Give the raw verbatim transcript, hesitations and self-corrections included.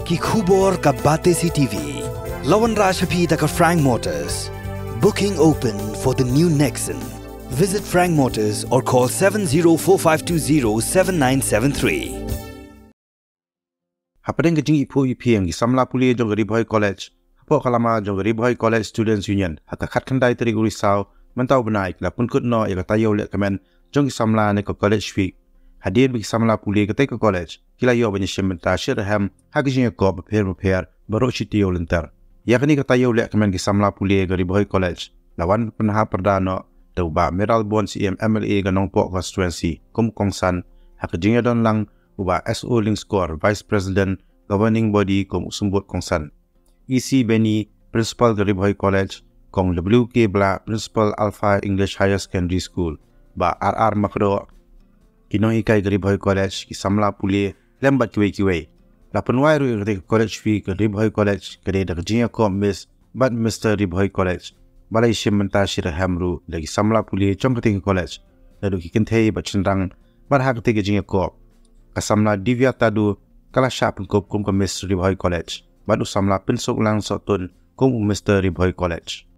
Ki khubor ka Batesi T V. La wanrah sha phi da ka Frank Motors. Booking open for the new Nexon. Visit Frank Motors or call seven zero four five two zero seven nine seven three. Hapdeng ka jingiphuh iphieng ki samla pule jong ka Ri Bhoi College, hapoh ka lama jong ka Ri Bhoi College Students Union, ha ka khatkhyndai tarik u Risaw mynta u bnai, ki la pynkut noh ïa ka taïew lehkmen jong ki samla na ka College Week. Hadien ba ki samla pule katei ka college ki la ïoh ban ïashim bynta shitrhem ha ki jingïakop bapher bapher baroh shi taïew lynter. Ïa kane ka taïew lehkmen ki samla pule ka Ri Bhoi College la wan pynhap pyrda noh da u Bah Mayralborn Syiem, M L A ka Nongpoh Constituency, kum u kongsan, ha ka jingïadon lang u Bah S O Lyngskor, Vice President, Governing Body, kum u symbud kongsan. E C Benny, Principal ka Ri Bhoi College, Kong W K Blah, Principal Alpha English Higher Secondary School, Bah R R Makdoh, ki nonghikai ka Ri Bhoi College, ki samla pule, lem bad kiwei kiwei. La pynwai ruh ïa katei ka College Week ka Ri Bhoi College ka dei da ka jingïakop Miss bad Mister Ri Bhoi College, ba la ïashim bynta shitrhem ruh da ki samla pule jong katei ka college, naduh ki kynthei bad shynrang. Bad ha katei ka jingïakop, ka samla Divya Tadu ka la shah pynkup kum ka Miss Ri Bhoi College, bad u samla Pynsuklang Sohtun kum u Mister Ri Bhoi College.